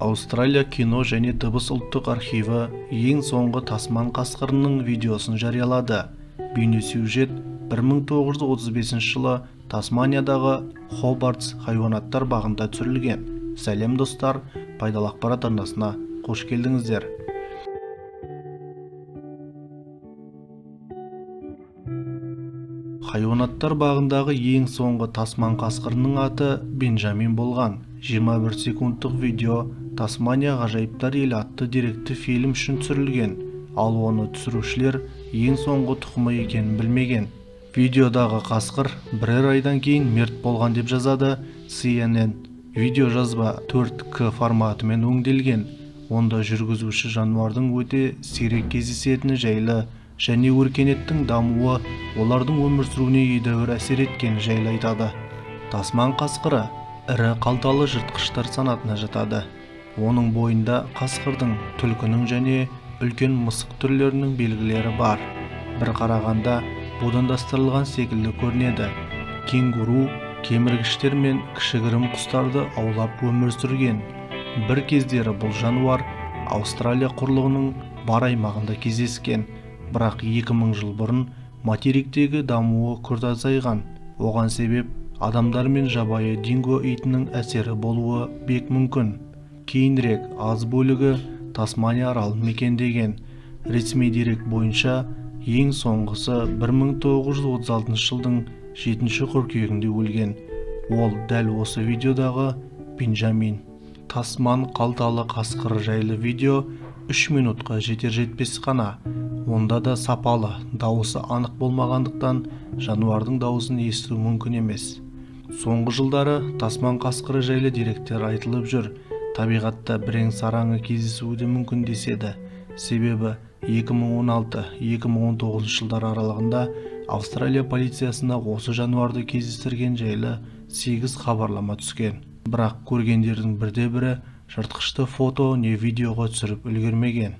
Аустралия кино және дыбыс ұлттық архиві ең соңғы тасман қасқырының видеосын жариялады. Бейнесюжет 1935 жылы Тасманиядағы Хобартс хайуанаттар бағында түсірілген. Сәлем, достар, пайдалы ақпарат арнасына қош келдіңіздер. Хайуанаттар бағындағы ең соңғы тасман қасқырының аты Бенджамин болған. 21 секундтық видео «Тасмания ғажайыптар елі» атты деректі фильм үшін түсірілген, ал оны түсірушілер ең соңғы тұқымы екенін білмеген. Видеодағы қасқыр бірер айдан кейін мерт болған, деп жазады CNN. Видео жазба 4К форматымен өңделген. Онда жүргізуші жануардың өте сирек кездесетіні жайлы және өркениеттің дамуы олардың өмір сүруіне едәуір әсер еткені жайлы айтады. Тасман қасқыры ірі қалталы жыртқыштар санатына жатады. Оның бойында қасқырдың, түлкінің және үлкен мысық түрлерінің белгілері бар. Бір қарағанда будандастырылған секілді көрінеді. Кенгуру, кеміргіштер мен кішігірім құстарды аулап өмір сүрген. Бір кездері бұл жануар Аустралия құрлығының бар аймағында кездескен, бірақ 2000 жыл бұрын материктегі дамуы күрт азайған. Оған себеп адамдар мен жабайы динго итінің әсері болуы бек мүмкін. Кейінірек аз бөлігі Тасмания аралын мекендеген. Ресми дерек бойынша, ең соңғысы 1936 жылдың 7 қыркүйегінде өлген. Ол дәл осы видеодағы Бенджамин. Тасман қалталы қасқыр жайлы видео 3 минутқа жетер-жетпес қана. Онда да сапалы, дауысы анық болмағандықтан, жануардың дауысын есту мүмкін емес. Соңғы жылдары тасман қасқыры жайлы деректер айтылып жүр. Табиғатта бірен-сараңы кездесуі де мүмкін деседі. Себебі 2016-2019 жылдар аралығында Австралия полициясына осы жануарды кездестірген жайлы 8 хабарлама түскен. Бірақ көргендердің бірде-бірі жыртқышты фото не видеоға түсіріп үлгермеген.